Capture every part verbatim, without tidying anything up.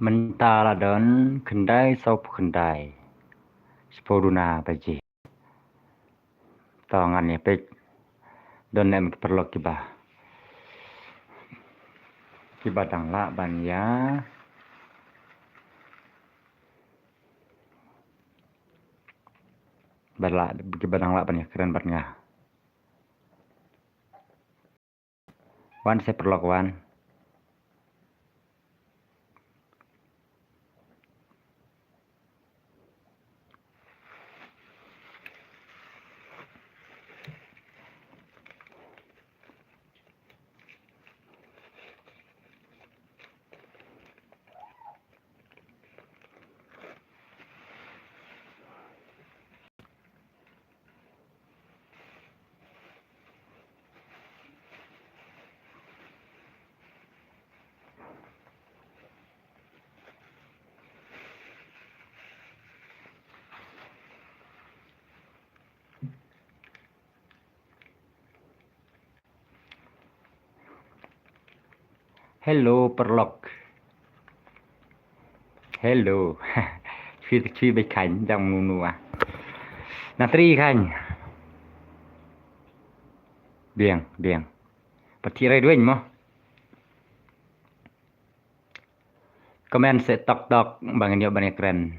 Mynta la don khyndai sawphew khyndai, shiphew duna baje. To ngan ïa peit don ne em ki paralok kiba, kiba dang lah ban ïa, ba lah, kiba dang lah ban ïakren bad nga. Wan se paralok wan. Hello paralok. Hello. Chui chui bai khan jang nunu ah. Na tri khan. Biang biang. Pati rai dueng mo. Comment se tok tok ba ngan ïoh ban ïakren.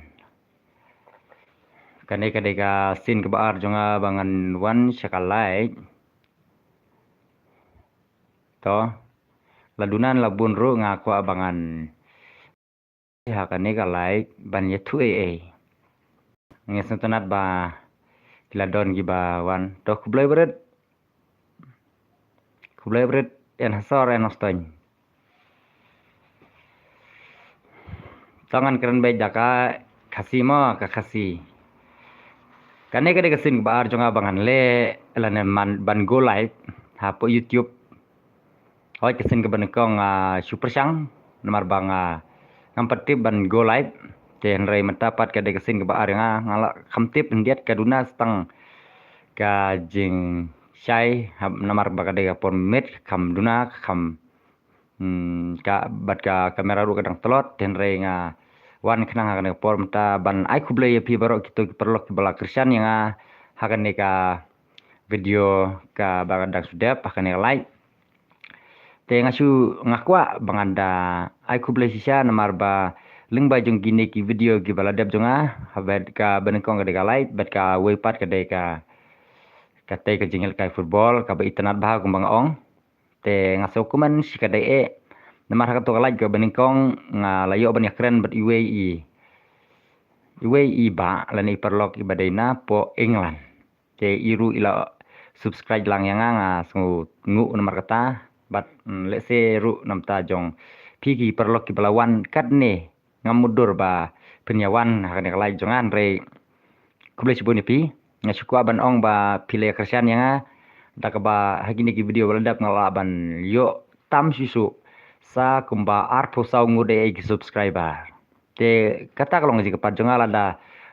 Kane ka dei ka sien kaba ar jong nga ba ngan wan sha ka live. To la duna la bun ruh nga kwah ba ngan ha kane ka live ban ïathuh ei ei. Nga sngewtynnat ba ki la don kiba wan. To khublei bret. Khublei bret en hasor en hostong. To ngan kren beit da ka Khasi mo, ka Khasi. Kane ka dei ka sien kaba ar jong nga ba ngan leh lane ban go live hapoh YouTube. Hooid ka sien kaba nyngkong nga shu pyrshang namar ba nga ngam pat tip ban go live. Te hynrei mynta pat ka dei ka sien kaba ar nga, nga la kham tip hyndiat ka duna tang ka jingshai namar ba ka dei ka por miet kham duna kham Hmm, ka bad ka kamera ruh ka dang tlot, te hynrei nga wan khnang ha kane ka por mynta ban ai khublei ïa phi baroh kito ki paralok kiba la kyrshan ïa nga ha kane ka video kaba dang shu dep ha kane ka live. Te nga shu nga kwah ba ngan da ai khublei shisha namar ba lyngba jong kine ki video kiba la dep jong nga, ha bad kaba nyngkong ka dei ka live bad kawei pat ka dei ka, katei ka jingïalehkai football kaba itynnad bha kumba nga ong. Te nga sngewkmen shi ka dei eh. Namar ha kato ka live kaba nyngkong nga la ïoh ban ïakren bad iwei i, iwei i bah lane i paralok iba dei na poh England. Te i ruh i la subscribe lang ïa nga, nga sngewnguh namar kata. Bad lehse ruh namar kata jong phi ki paralok kiba la wan katne ngam mutdur ba phin ïa wan ha kane ka live jong nga, hynrei khublei shibun ïa phi. Nga shu kwah ban ong ba phi la ïa kyrshan ïa nga da kaba ha kine ki video ba la dep nga lah ban ïoh tam shisha sa kumba arphew saw ngut eh ki subscriber. Te kata ka long ka jingkyrpad jong nga lada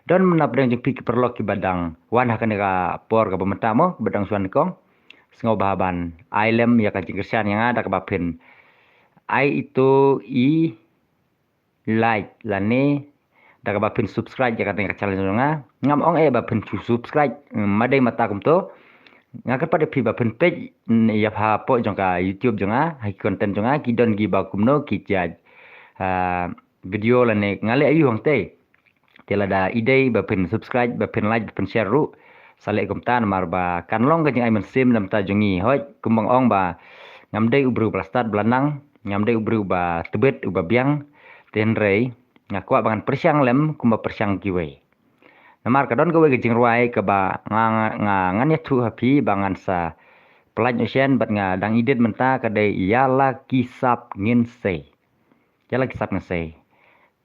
don na pdeng jong phi ki paralok kiba dang wan ha kane ka por kaba mynta mo, kiba dang shu wan nyngkong, sngewbha ban ai lem ïa ka jingkyrshan ïa nga da kaba phin ai ito i like lane da kaba phin subscribe ïa kane ka channel jong nga. Ngam ong eh ba phin shu subscribe, ma dei mata kumto. Nga kyrpad ïa phi ba phin peit ïa hapoh jong ka YouTube jong nga, ha ki content jong nga ki don kiba kumno ki jait video lane nga leh aïu hangtei. Te lada i dei ba phin subscribe, ba phin like, ba phin share ruh, sa leh kumta namar ba kan long ka jingai mynsiem namar kata jong ngi. Hooid kumba nga ong ba ngam dei u briew ba la stad ba la nang, ngam dei u briew ba tbit uba biang. Te hynrei nga kwah ba ngan pyrshang lem kumba pyrshang kiwei. Namar ka don kawei ka jingrwai kaba nga, nga, nga ngan ïathuh ha phi ba ngan sa pynlait noh shen bad nga dang edit mynta, ka dei Ïa la ki sap ngin sei. Ïa la ki sap ngin sei.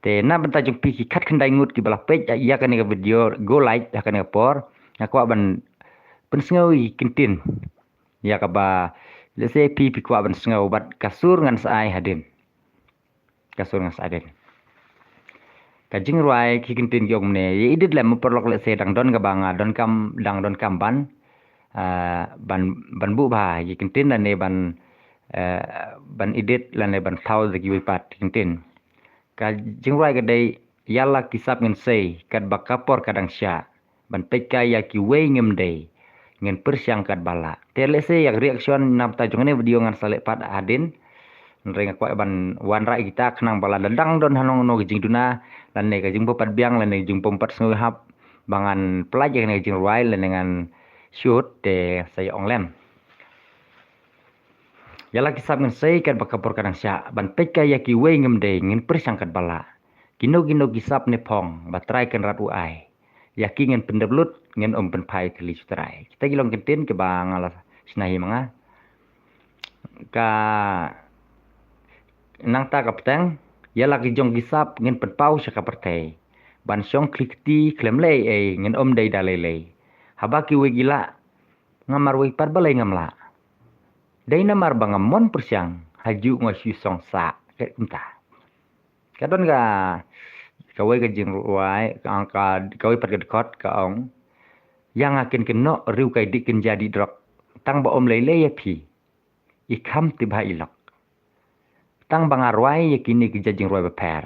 Te na bynta jong phi ki khatkhyndai ngut kiba la peit ïa kane ka video, go live ha kane ka por, nga kwah ban pynsngew ïa ki kyntien ïa kaba lehse phi phi kwah ban sngew bad ka sur ngan sa ai hadien. Ka sur ngan sa ai hadien. Ka jingrwai ki kyntien ki ong kumne, ïa edit lem mo paralok, lehse dang don kaba nga donkam, dang donkam ban, ah, ban, ban buh bha ïa ki kyntien lane ban, eh, ban edit lane ban thaw da kiwei pat ki kyntien. Ka jingrwai ka dei, ïa la ki sap ngin sei, katba ka por ka dang shah. Ban peit kai ïa kiwei ngim dei, ngin pyrshang katba lah. Te lehse ïa ka reaction na bynta jong kane ka video ngan sa leh pat hadien. Hynrei nga kwah ban wanrah ïa kita khnang ba lada dang don hangno hangno ka jingduna, lane ka jingbym pat biang, lane ka jingbym pat sngewhap, ba ngan pynlait ïa kane ka jingrwai, lane ngan shoot, te sa ïa ong lem. Ïa la ki sap ngin sei katba ka por ka dang shah, ban peit kai ïa kiwei ngim dei, ngin pyrshang katba lah. Kino kino ki sap ne phong, ba Trai Kynrad u ai. Ïa ki ngin pyndep lut, ngin ym pynphai thylli shu trai. Kita ki long kyntien kiba nga la shna hi ma nga. Ka nangta ka bteng, ïa la ki jong ki sap ngin pynpaw sha ka pyrthei. Ban shong khlieh kti khlem leh ei ei, ngin ym dei da lei lei. Haba kiwei ki lah, nga marwei pat balei ngam lah. Dei namar ba ngam mon pyrshang, ha ju nga shu song sah, kat kumta. Ka don ka, kawei ka jingrwai, ka, ka, kawei pat ka dkhot, ka ong. Ïa nga kin kynnoh, riew kai dih kynja dih drok. Tang ba ym lei lei ïa phi. I kham tip ha i lok. Tang ba nga rwai ïa kine ki jait jingrwai bapher.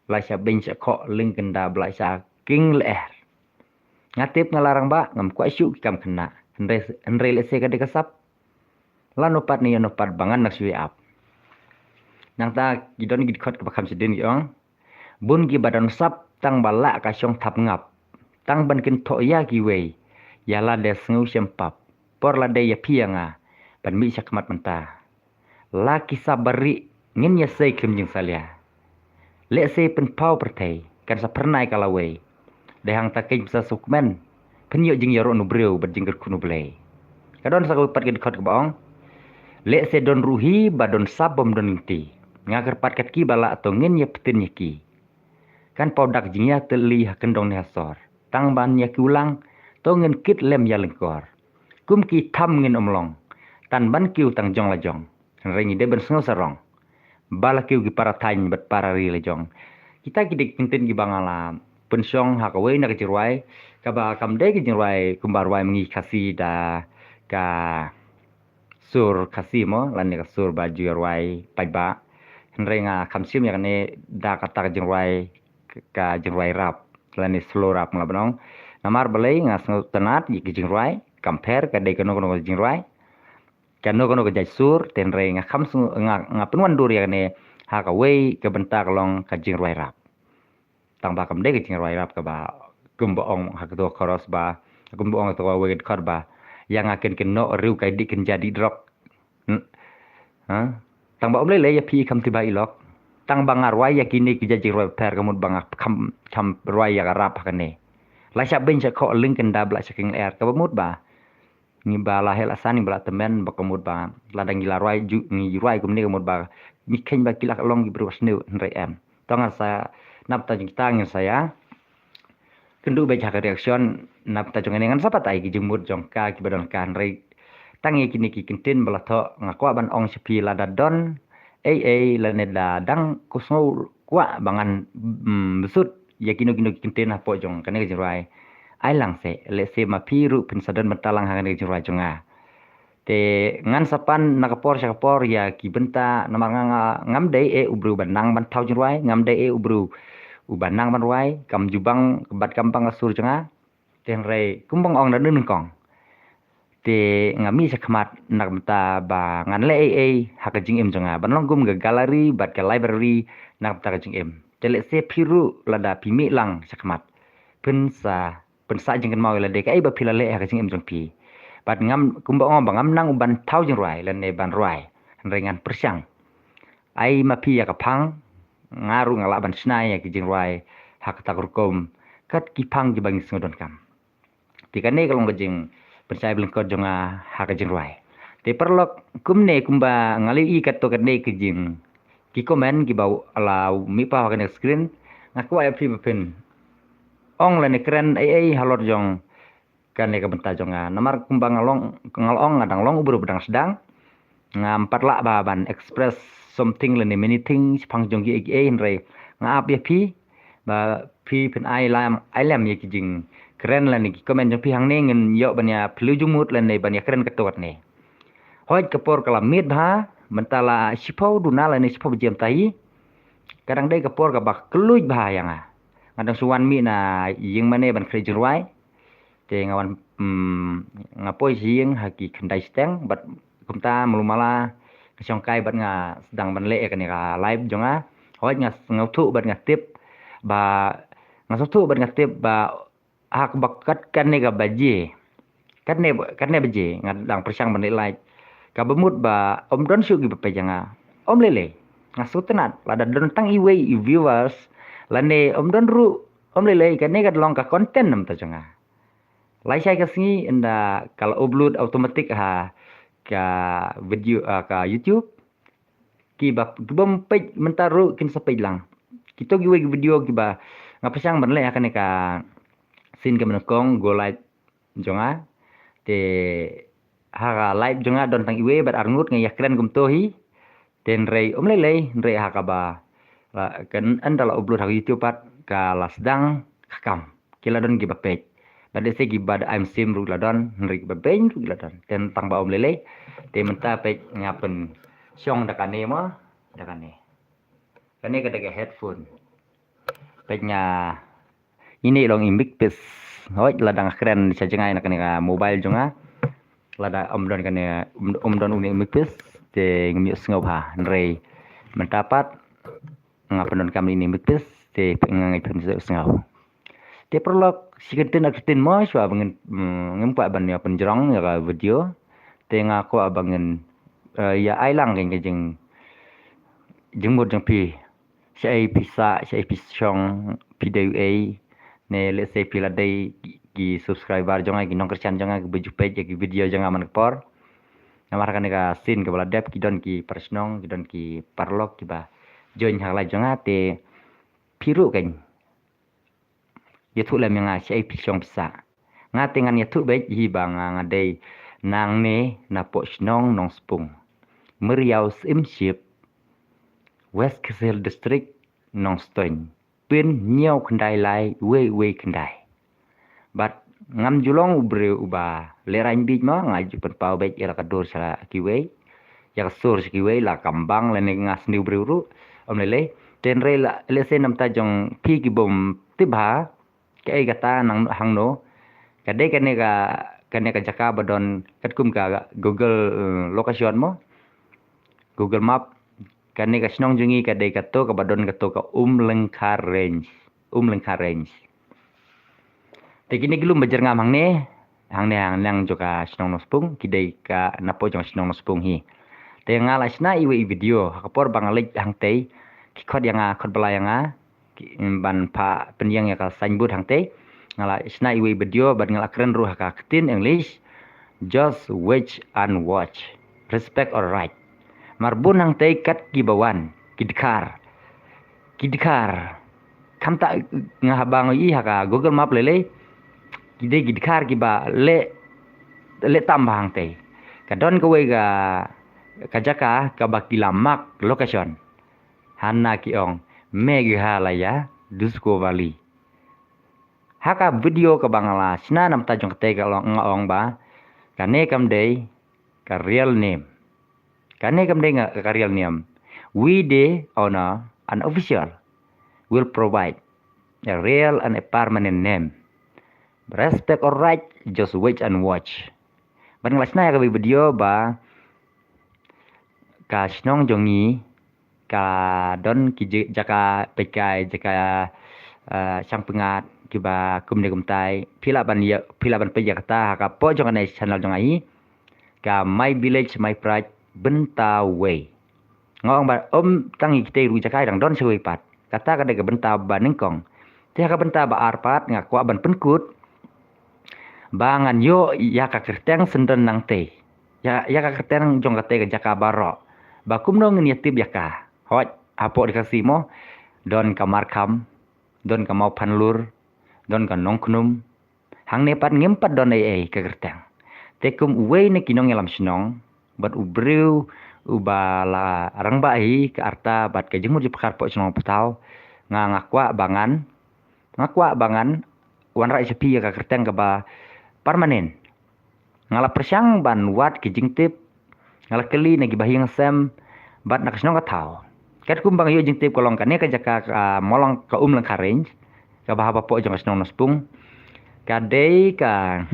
La sha beiñ sha khoh lyng kynda ba la sha king lyer. Nga tip nga la rangbah, ngam kwah shuh ki kam khynnah. Hynrei, hynrei lehse ka dei ka sap. Lano pat ne ïano pat ba ngan nang shu ïa ap. Nangta ki don ki dkhot kiba kham shadien ki ong. Bun kiba don sap tang ba lah ka shong thap ngap. Tang ban kynthoh ïa kiwei. Ïa lade sngew shem pap. Por lade ïa phi ïa nga. Ban mih sha khmat mynta. La ki sap ba rieh ngin ïa sei khlem jingsalia. Lehse pynpaw pyrthei kan sa phyrnai ka lawei. Dei hangta keiñ pynsa sukmen. Pynïoh jingïaroh nu briew bad jingkyrkhu nu Blei. Ka don sa kawei pat ka dkhot kaba ong. Lehse don ruh hi ba don sap bym don lynti. Nga kyrpad kat ki ba lah to ngin ïa pyntin ïa ki. Kan paw dak jingïatylli ha kyndong ne ha sor. Tang ban ïa ki u lang to ngin kit lem ïa lyngkor. Kum ki tham ngin ym long. Tang ban kiew tang jong la jong. Hynrei ngi dei ban sngew sarong. Ba la kiew ki para thaiñ bad para ri la jong. Kita ki dei ki kyntien kiba nga la pynshong ha kawei na ka jingrwai. Kaba kam dei ka jingrwai kumba rwai ma ngi Khasi da ka sur Khasi mo, lane ka sur ba ju ïa rwai paidbah. Hynrei nga kham shim ïa kane da kata ka jingrwai, ka jingrwai rap, lane slow rap nga lah ban ong. Namar balei nga sngewtynnad ïa ka jingrwai, compare ka dei kano kano ka jingrwai. Kano kano ka jait sur, te hynrei nga kham sngew, nga, nga pynwandur ïa kane ha kawei ka bynta ka long ka jingrwai rap. Tang ba kam dei ka jingrwai rap kaba kumba ong ha kato ka chorus ba, kumba ong ha kato kawei ka dkhot ba. Ïa nga kin kynnoh riew kai dih kynja dih drok. Hmm. Ha? Tang ba ym lei lei ïa phi i kham tip ha i lok. Tang ba nga rwai ïa kine ki jait jingrwai bapher ka mut ba nga kham, kham rwai ïa ka rap ha kane. La sha beiñ sha khoh lyng kynda ba la sha king lyer kaba mut ba. Ngi ba la heh la san ngi ba la tymmen ba ka mut ba. Lada ngi la rwai ju ngi rwai kumne ka mut ba. Ngi kheiñ ba ki la long ki briew ba sniew hynrei em. To ngan sa nap ta jingkita ngin sa ïa kynduh beit ha ka reaction nap ta jong kane ngan sa batai ki jingmut jong ka kiba don ka hynrei. Tang ïa kine ki kyntien ba la thoh nga kwah ban ong sha phi lada don ei ei lane da dang ko sngew kwah ba ngan, mm, bsut ïa kino kino ki kyntien hapoh jong kane ka jingrwai. Ai lang se, lehse ma phi ruh phin sa don bynta lang ha kane ka jingrwai jong nga. Te ngan sa pan na ka por sha ka por ïa ki bynta namar nga, nga ngam dei eh u briew ba nang ban thaw jingrwai, ngam dei eh u briew u ba nang ban rwai, kam ju bang bad kam bang ka sur jong nga. Te hynrei kumba nga ong da nyngkong. Te nga mih sha khmat na ka bynta ba ngan leh ei ei ha ka jingim jong nga ban long kum ka gallery bad ka library na ka bynta ka jingim. Te lehse phi ruh lada phi mih lang sha khmat phin sa pynsa jingkynmaw ïa lade kaei ba phi la leh ha ka jingim jong phi. Bad ngam kumba ong ba ngam nang u ban thaw jingrwai lane ban rwai. Hynrei ngan pyrshang. Ai ma phi ïa ka phang nga ruh nga lah ban shna ïa ki jingrwai ha kata ka rukom kat ki phang kiba ngi sngewdonkam. Te kane ka long ka jingpynshai ba lyngkot jong nga ha ka jingrwai. Te paralok kumne kumba nga la ïohi katto katne ka jing ki comment kiba la mih paw ha kane ka screen nga kwah ïa phi ba phin ong lane kren ei ei halor jong kane ka bynta jong nga. Namar kumba nga long, nga la ong nga dang long u briew ba dang sdang. Ngam pat lah ba ban express something lane many things shaphang jong kiei kiei hynrei nga ap ïa phi ba phi phin ai lem, ai lem ïa ki jingkren lane ki comment jong phi hangne ngin ïoh ban ïa phylliew jingmut lane ban ïa kren katto katne. Hooid ka por ka la miet bha mynta la shiphew duna lane shiphew baje mynta hi. Ka dang dei ka por kaba kylluid bha ïa nga. Nga dang shu wan mih na ïing mane ban khreh jingrwai. Te nga wan, mm, nga poi sha ïing ha ki khyndai shiteng bad kumta malu mala nga shong kai bad nga sdang ban leh ïa kane ka live jong nga. Hooid nga sngewthuh bad nga tip ba, nga sngewthuh bad nga tip ba ha kaba kat kane ka baje. Katne, katne baje nga dang pyrshang ban leh live. Kaba mut ba ym don shuh kiba peit ïa nga. Ym lei lei. Nga sngewtynnat lada don tang iwei i viewers lane ym don ruh, ym lei lei, kane ka long ka content namar jong nga. Lai shai ka sngi ynda ka la upload automatic ha ka video, ah, ka YouTube. Kiba, kibym peit mynta ruh kin sa peit lang. Kito kiwei ki video kiba nga pyrshang ban leh ha kane ka sien kaba nyngkong go live jong nga. Te ha ka live jong nga don tang iwei bad arngut nga ïakren kumto hi. Te hynrei ym lei lei, hynrei ha kaba la, kan ynda la upload ha ka YouTube pat ka la sdang ka kam. Ki la don kiba peit. Bad lehse kiba da ai mynsiem ruh ki la don, hynrei kiba beiñ ruh ki la don. Te tang ba ym lei lei. Te mynta peit nga pynshong da kane mo, da kane. Kane ka dei ka headphone. Peit nga, ine long i micpiece. Hooid lada nga kren sha jngai na kane ka mobile jong nga, lada ym don kane, ym, ym don une i micpiece te ngam ïohsngew bha. Hynrei mynta pat nga pyndonkam ine i micpiece te peit nga ngeit phin ïohsngew. Te paralok, shi kyntien ar kyntien mo shuwa ba ngin, mm, ngim kwah ban ïa pynjrong ïa ka video. Te nga kwah ba ngin, eh, ïa ai lang ka jing, jingmut jong phi. Shaei phi sah, shaei phi shong, phi dei uei, ne lehse phi la dei ki, ki subscriber jong nga, ki nongkyrshan jong nga kiba ju peit ïa ki video jong nga man ka por. Namar kane ka sien kaba la dep ki don ki para shnong, ki don ki paralok kiba join ha ka live jong nga te phi ruh kan ïathuh lem ïa nga shaei phi shong phi sah. Nga te ngan ïathuh beit hi ba nga, nga dei nangne napoh shnong Nongspung, Myriaw Syiemship, West Khasi Hills District, Nongstoiñ, pin hynñiew khyndai lai wei wei khyndai. Bad ngam ju long u briew uba lehraiñ bieit mo, nga ju pynpaw beit ïa la ka dur sha kiwei, ïa ka sur sha kiwei, la kam bang lane nga sniew briew ruh, ym lei lei. Te hynrei la, lehse namar jong phi kibym tip bha kaei kata nang hangno. Ka dei kane ka, kane ka jaka ba don katkum ka Google, eh, location mo, Google Map. Kane ka shnong jong ngi ka dei kato kaba don kato ka Umlyngkha Range. Umlyngkha Range. Te kine ki lum ba jyrngam hangne, hangne hangne jong ka shnong Nongspung, ki dei ka napoh jong ka shnong Nongspung hi. Te nga la shna iwei i video ha ka por ba nga leit hangtei, ki khot ïa nga, khot bylla ïa nga, ki, ban pha pynïeng ïa ka signboard hangtei. Nga la shna iwei i video bad nga la kren ruh ha ka ktien English, "Just wait and watch. Respect our right." Mar bun hangtei kat kiba wan, ki dkhar. Ki dkhar. Khamtam nga haba nga ïohi ha ka Google Map lei lei, ki dei ki dkhar kiba leh, leh tam bha hangtei. Ka don kawei ka, ka jaka kaba ki la mark location. Hana ki ong, "Meghalaya Disco Valley." Ha ka video kaba nga la shna namar jong kata ka long, nga ong ba kane kam dei ka real name. Kane kam dei nga, ka real name. We the owner and official will provide a real and a permanent name. Respect our right, just wait and watch. Bad nga la shna ïa ka video ba ka shnong jong ngi ka don ki je-, jaka peit kai, jaka, eh, shang pyngngad kiba kumne kumtai. Phi lah ban ïa, phi lah ban peit ïa kata ha ka por jong kane channel jong nga hi, ka My Village My Pride bynta wei. Nga ong ba ym tang ïa kitei ruh jaka, dang don shawei pat. Kata ka dei ka bynta ba nyngkong. Te ha ka bynta ba ar pat nga kwah ban pynkut ba ngan ïoh ïa ka kyrteng syndon nangtei. Ïa, ïa ka kyrteng jong katei ka jaka baroh. Ba kumno ngin ïa tip ïa ka. Hooid, hapoh Ri Khasi mo, don ka Markham, don ka Mawphanlur, don ka Nongkhnum. Hangne pat ngim pat don ei ei ka kyrteng. Te kum uwei na ki nongïalam shnong bad u briew uba la rangbah hi ka rta bad ka jingmut jingpyrkhat hapoh shnong pathaw, nga, nga kwah ba ngan, nga kwah ba ngan wanrah sha phi ïa ka kyrteng kaba permanent. Nga la pyrshang ban wad ki jingtip, nga la kylli na ki bahaïing hasem bad na ka shnong ka thaw. Katkum ba nga ïoh jingtip ka long kane ka jaka ka, ah, Mawlong ka Umlyngkha Range, kaba hapoh jong ka shnong Nongspung, ka dei ka,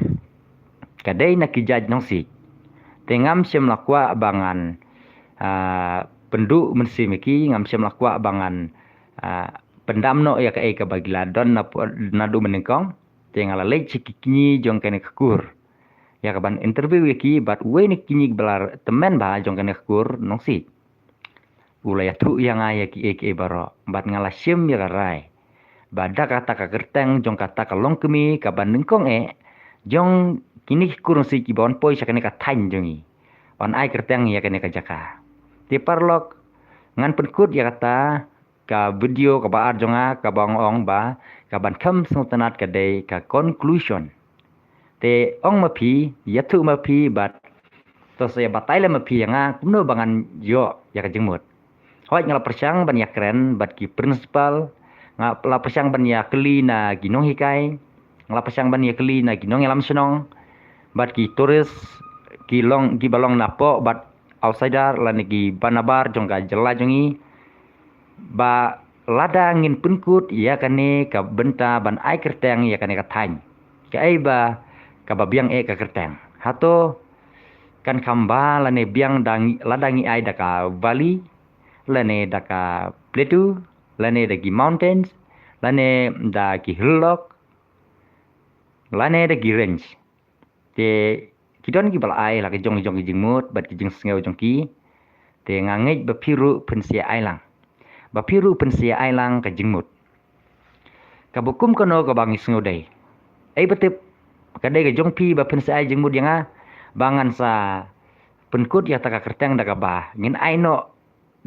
ka dei na ki jait Nongsiej. Te ngam shym la kwah ba ngan, ah, pynduh mynsiem ïa ki, ngam shym la kwah ba ngan, ah, pyndam noh ïa kaei kaba ki la don na, naduh mynnyngkong. Te nga la leit sha ki kñi jong kane ka kur ïa kaban interview ïa ki, bad uwei na ki kñi ba la tymmen bha jong kane ka kur Nongsiej u la ïathuh ïa nga ïa kiei kiei baroh, bad nga la shim ïa ka rai ba da kata ka kyrteng jong kata ka longkmie kaba nyngkong eh jong kine ki kur Nongsiej kiba wan poi sha kane ka thaiñ jong ngi, ban ai kyrteng ïa kane ka jaka. Te paralok, ngan pynkut ïa kata ka video kaba ar jong nga kaba nga ong ba kaban kham sngewtynnat ka dei ka conclusion. Te ong ma phi, ïathuh ma phi bad to sa ïa batai lem ma phi ïa nga kumno ba ngan ïoh ïa ka jingmut. Hooid, nga la pyrshang ban ïakren bad ki principal, nga la pyrshang ban ïakylli na ki nonghikai, nga la pyrshang ban ïakylli na ki nongïalam shnong bad ki tourist, ki long, kiba long napoh bad outsider lane kiba nabar jong ka jylla jong ngi, ba lada ngin pynkut ïa kane ka bynta ban ai kyrteng ïa kane ka thaiñ, kaei ba kaba biang eh ka kyrteng? Hato kan kham bha lane biang da ngi, lada ngi ai da ka valley lane da ka plateau lane da ki mountains lane da ki hillock lane da ki range? Te ki don kiba la ai la ka jong jong ki jingmut bad ki jingsngew jong ki. Te nga ngeit ba phi ruh phin sa ïa ai lang, ba phi ruh phin sa ïa ai lang ka jingmut kaba kum kano kaba ngi sngew dei. Ei ba tip, ka dei ka jong phi ba phin sa ai jingmut ïa nga ba ngan sa pynkut ïa kata ka kyrteng da kaba ngin ai noh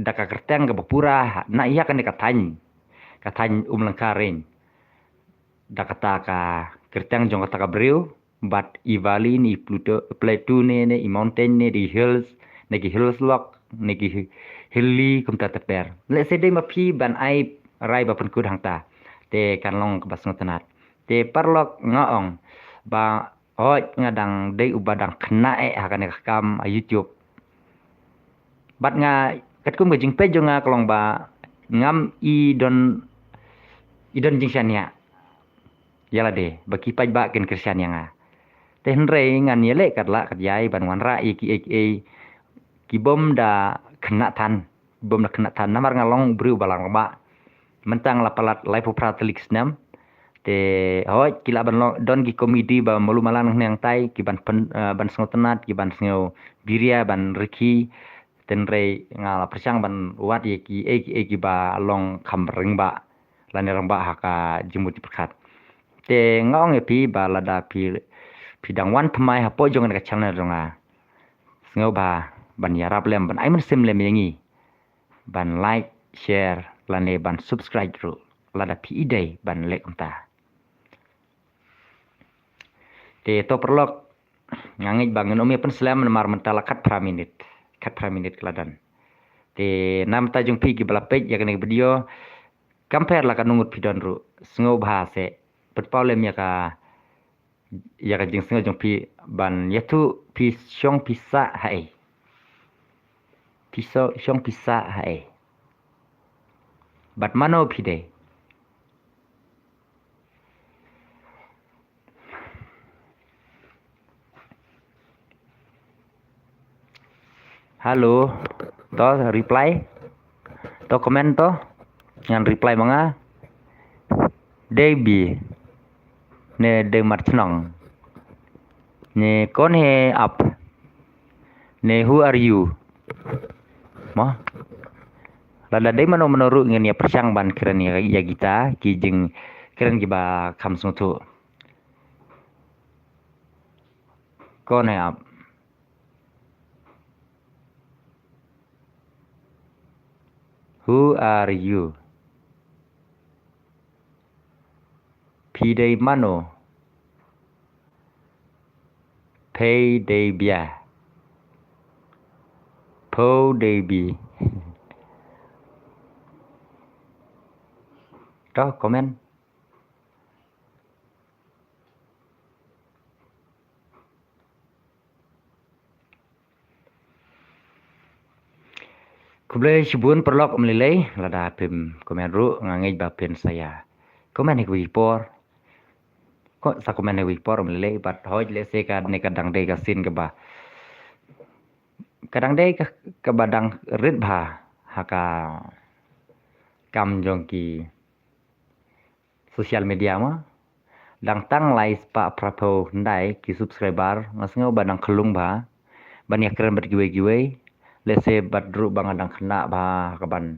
da ka kyrteng kaba pura na ïa kane ka thaiñ, ka thaiñ Umlyngkha Range, da kata ka kyrteng jong kata ka briew, bad i valley ne i plateau, plateau ne, ne i mountain ne, ne i hills, ne ki hills lock, ne ki hi-, hilly, kumta ter ter. Lehse dei ma phi ban ai rai ba pynkut hangta, te kan long kaba sngewtynnat. Te paralok, nga ong ba hooid, nga dang dei uba dang khynnah eh ha kane ka kam ha YouTube. Bad nga, katkum ka jingpeit jong nga ka long ba ngam i don, i don jingshaniah ïa lade ba ki paidbah kin kyrshan ïa nga. Te hynrei ngan ïaleh katba lah katba ïai ban wanrah ïa kiei kiei ki bym da khynnah than, bym da khynnah than namar nga long u briew ba la rangbah. Mynta nga la palat laiphew phra tylli ki snem. Te hooid, ki lah ban long, don ki komiti ba malu malan hangne hangtai, ki ban pyn-, eh, ban sngewtynnat, ki ban sngew biria, ban rkhie. Te hynrei nga la pyrshang ban wad ïa kiei kiei kiba long kham rangbah lane rangbah ha ka jingmut jingpyrkhat. Te nga ong ïa phi ba lada phi, phi dang wan thymmai hapoh jong kane ka channel jong nga, sngewbha ban ïarap lem, ban ai mynsiem lem ïa ngi ban like, share lane ban subscribe ruh lada phi i dei ban leh kumta. Te to paralok, nga ngeit ba ngin ym ïa pynslem namar mynta la khatphra minit, khatphra minit ka la don. Te na bynta jong phi kiba la peit ïa kane ka video, kam pher la katno ngut phi don ruh, sngewbha seh pynpaw lem ïa ka, ïa ka jingsngew jong phi ban ïathuh phi shong phi sah haei. Phi so-, shong phi sah haei. Bad mano phi dei. Hello. To reply. To comment to. Ngan reply ma nga. Dei bi. Ne dei mar chnong. Ne kon he ap. Ne who are you? Mo. Lada dei mano mano ruh ngin ïa pyrshang ban kren ïa, ïa kita ki jingkren kiba kham sngewthuh. Kon he ap. Who are you? Phi dei mano? Phi dei bia. Pho dei bi. To comment. Khublei shibun paralok, ym lei lei lada phim comment ruh, nga ngeit ba phin sa ïa comment ha kawei por. Ko sa comment ha kawei por, ym lei lei, bad hooid lehse kane ka dang dei ka sien kaba, ka dang dei ka, kaba dang rit bha ha ka kam jong ki social media mo. Dang tang lai spah phraphew khyndai ki subscriber, nga sngew ba dang khyllung bha ban ïakren bad kiwei kiwei. Lehse bad ruh ba nga dang khynnah bha ka ban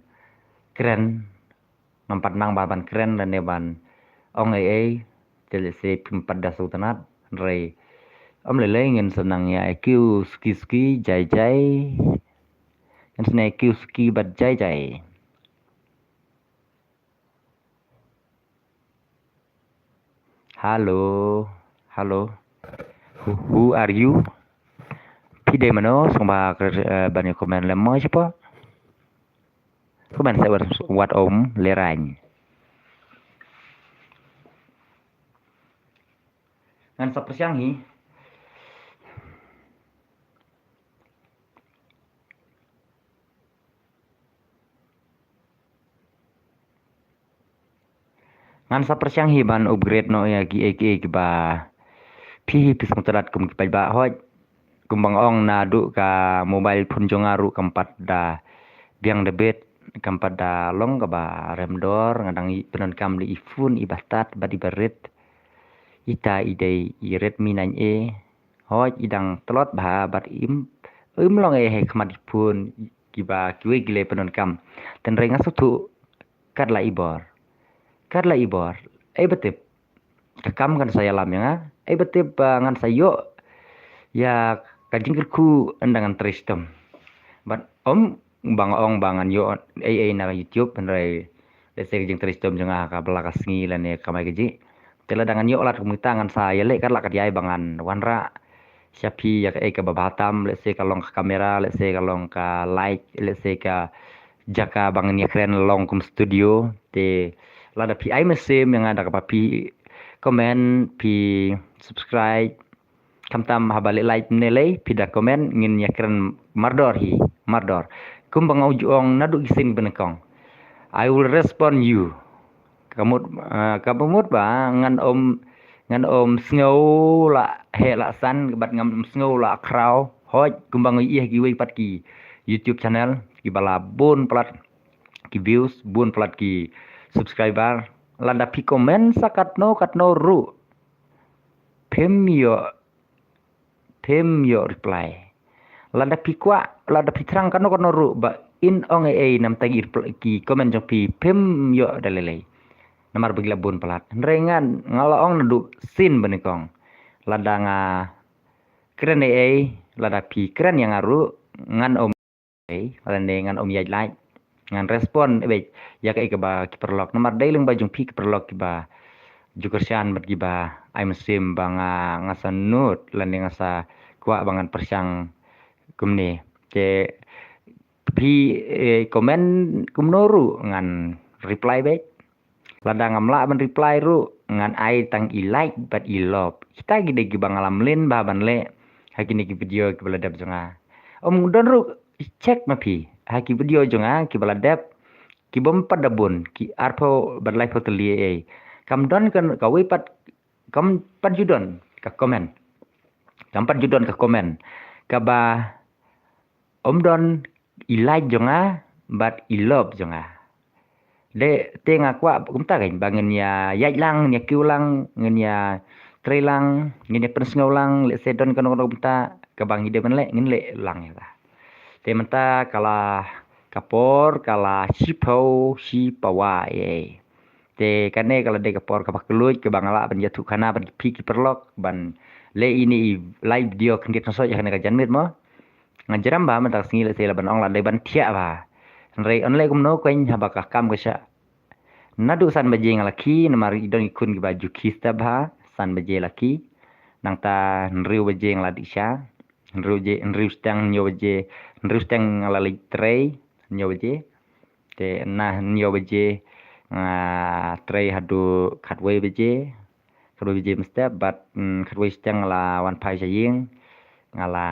kren, ngam pat nang bha ban kren lane ban ong ei ei. Te lehse phim pat da sngewtynnat, hynrei ym lei lei, ngin sa nang ïa kiew suki suki, jai jai. Ngin sa nang ïa kiew suki bad jai jai. Hello, hello. Who, who are you? Phi dei mano, sngewbha, eh, ban ïa comment lem mo shapoh. Comment sa wat, wat ym lehraiñ. Ngan sa pyrshang hi. Ngan sa pyrshang hi ban upgrade noh ïa kiei kiei kiba phi hi phi sngewtynnat kum ki paidbah. Hooid, kumba nga ong, naduh ka mobile phone jong nga ruh kam pat da biang da bit, kam pat da long kaba rem dor. Nga dang pyndonkam da i phone iba stad bad iba rit. Ita i dei i Redmi nine A. Hooid, i dang tlot bha bad im, im long ei ha khmat i phone kiba kiwei ki leh pyndonkam. Hynrei nga sngewthuh, kat la i bor. Kat la i bor. Ei ba tip, ka kam kan sa ïalam ïa nga. Ei ba tip, ah, ngan sa ïoh ïa ka jingkyrkhu ynda ngan trei shitom. Bad ym ba nga ong ba ngan ïoh ei ei na YouTube, hynrei lehse ka jingtrei shitom jong nga ha ka bylla ka sngi lane ka kamai kajih. Te lada ngan ïoh lad kumta, ngan sa ïaleh kat la kat jai ba ngan wanrah sha phi ïa kaei kaba bha tam, lehse ka long ka kamera, lehse ka long ka light, lehse ka jaka ba ngan ïakren long kum studio. Te lada phi ai mynsiem ïa nga da kaba phi comment, phi subscribe, khamtam haba leh like ne lei, phi da comment, ngin ïakren mardor hi, mardor. Kumba nga ju ong naduh ki sien banyngkong, I will respond you. Ka mut, ah, kaba mut ba ngan ym, ngan ym sngew la heh la san bad ngan ym sngew la khraw. Hooid, kumba nga ïohi ha kiwei pat ki YouTube channel kiba la bun palat ki views, bun palat ki subscriber, lada phi comment sa katno katno ruh, phim ïoh, phim ïoh reply. Lada phi kwah, lada phi thrang kano kano ruh ba in ong ei ei, namar ki reply, ki comment jong phi phim ïoh da lei lei. Namar ba ki la bun palat. Hynrei ngan, nga la ong naduh sien banyngkong, lada nga kren ei ei, lada phi kren ïa nga ruh, ngan ym ei, lane ngan ym ïaid like, ngan respond beit ïa kaei kaba ki paralok. Namar dei lyngba jong phi ki paralok kiba ju kyrshan bad kiba ai mynsiem ba nga, nga sa nud lane nga sa kwah ba ngan pyrshang kumne. Te phi, eh, comment kumno ruh ngan reply beit. Lada ngam lah ban reply ruh, ngan ai tang i like bad i love. Kita ki dei kiba nga la mlien bha ban leh ha kine ki video kiba la dep jong nga. Ym don ruh, check ma phi ha ki video jong nga kiba la dep, ki bym pat da bun, ki arphew bad laiphew tylli ei. Kam don ka, kawei pat, kam pat ju don ka comment. Kam pat ju don ka comment kaba ym don i like jong nga bad i love jong nga. Te nga kwah kumta kein ba ngin ïa ïaid lang, ngin ïa kiew lang, ngin ïa trei lang, ngin ïa pynsngew lang, lehse don kano kano kumta kaba ngi dei ban leh, ngin leh lang ïa ka. Te mynta ka la, ka por ka la shiphew shi pawa ei. Te kane ka la dei ka por kaba kylluid kaba nga lah ban ïathuh khana bad phi ki paralok ban leh ine i live video khyndiat khyndai shuh ïa kane ka janmiet mo. Nga jrem bha mynta ka sngi, lehse lah ban ong lah dei ban thiah bha. Hynrei yn leh kumno kein, haba ka kam ka shah. Naduh san baje nga la khie, namar i don i khun kiba ju khie step bha, san baje la khie. Nangta hynriew baje nga la dih sha. Hynriew baje, hynriew shiteng, hynñiew baje, hynriew shiteng nga la leit trei, hynñiew baje. Te na hynñiew baje nga trei haduh khatwei baje. Khatwei baje mynstep bad, mm, khatwei shiteng nga la wan phai sha ïing. Nga la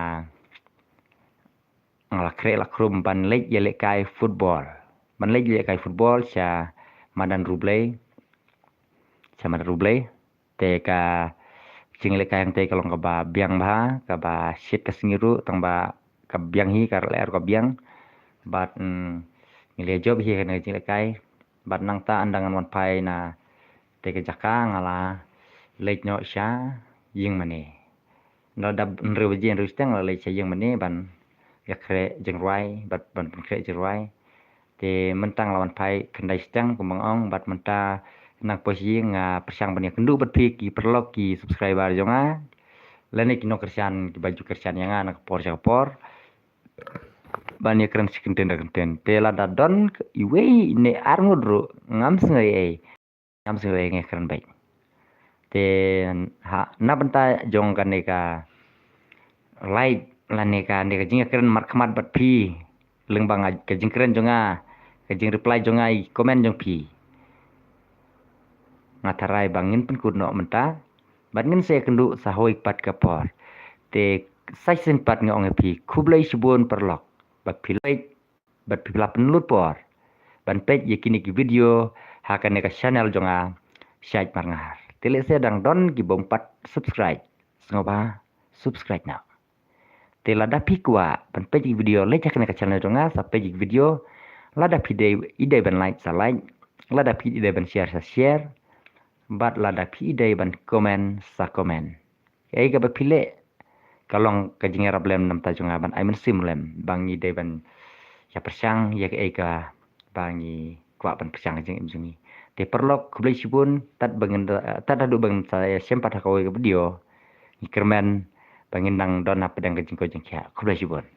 nga la khreh la khrum ban leit ïalehkai football. Ban leit ïalehkai football sha madan Rublei. Sha madan Rublei. Te ka jingïalehkai hangtei ka long kaba biang bha, kaba shit ka sngi ruh, tang ba ka biang hi, ka leh ruh ka biang. Bad, mm, ngi la jop hi ha kane ka jingïalehkai. Bad nangta ynda ngan wan phai na te ka jaka nga la leit noh sha ïing mane. Ynda dap hynriew baje hynriew shiteng la leit sha ïing mane ban ïakhreh jingrwai, bad ban pynkhreh jingrwai. Te mynta nga la wan phai khyndai shiteng kumba nga ong, bad mynta nang poi sha ïing nga pyrshang ban ïakynduh bad phi ki paralok ki subscriber jong nga. Lane ki nongkyrshan kiba ju kyrshan ïa nga na ka por sha ka por. Ban ïakren shi kyntien da kyntien. Te lada don iwei ne ar ngut ruh ngam sngew ei. Ngam sngew ei, ngi kren beit. Te ha na bynta jong kane ka like lane kane ka jingkren markhmat bad phi. Lyngba nga ka jingkren jong nga, ka jingreply jong nga ïa ki comment jong phi. Nga tharai ba ngin pynkut noh mynta. Bad ngin sa ïakynduh sa hoi pat ka por. Te sa shisien pat nga ong ïa phi khublei shibun paralok. Ba phi leit bad phi la pynlut por ban peit ïa kine ki video ha kane ka channel jong nga, Shaid Marngar. Te lehse dang don ki bym pat subscribe, sngewbha subscribe noh. Te lada phi kwah ban peit ïa ki video leit ha kane ka channel jong nga, sa peit ïa ki video. Lada phi dei, i dei ban like sa like, lada phi dei ban share sa share, bad lada phi dei ban comment sa comment. Kaei kaba phi leh ka long ka jingïarap lem na bynta jong nga ban ai mynsiem lem ba ngi dei ban ïa pyrshang ïa kaei kaba ngi kwah ban pyrshang ha ka jingim jong ngi. Te paralok khublei shibun, tad ba ngin da, tad haduh ba ngin sa ïashem pat ha kawei ka video. Ngi kyrmen ba ngin nang don hapdeng ka jingkoit jingkhiah. Khublei shibun.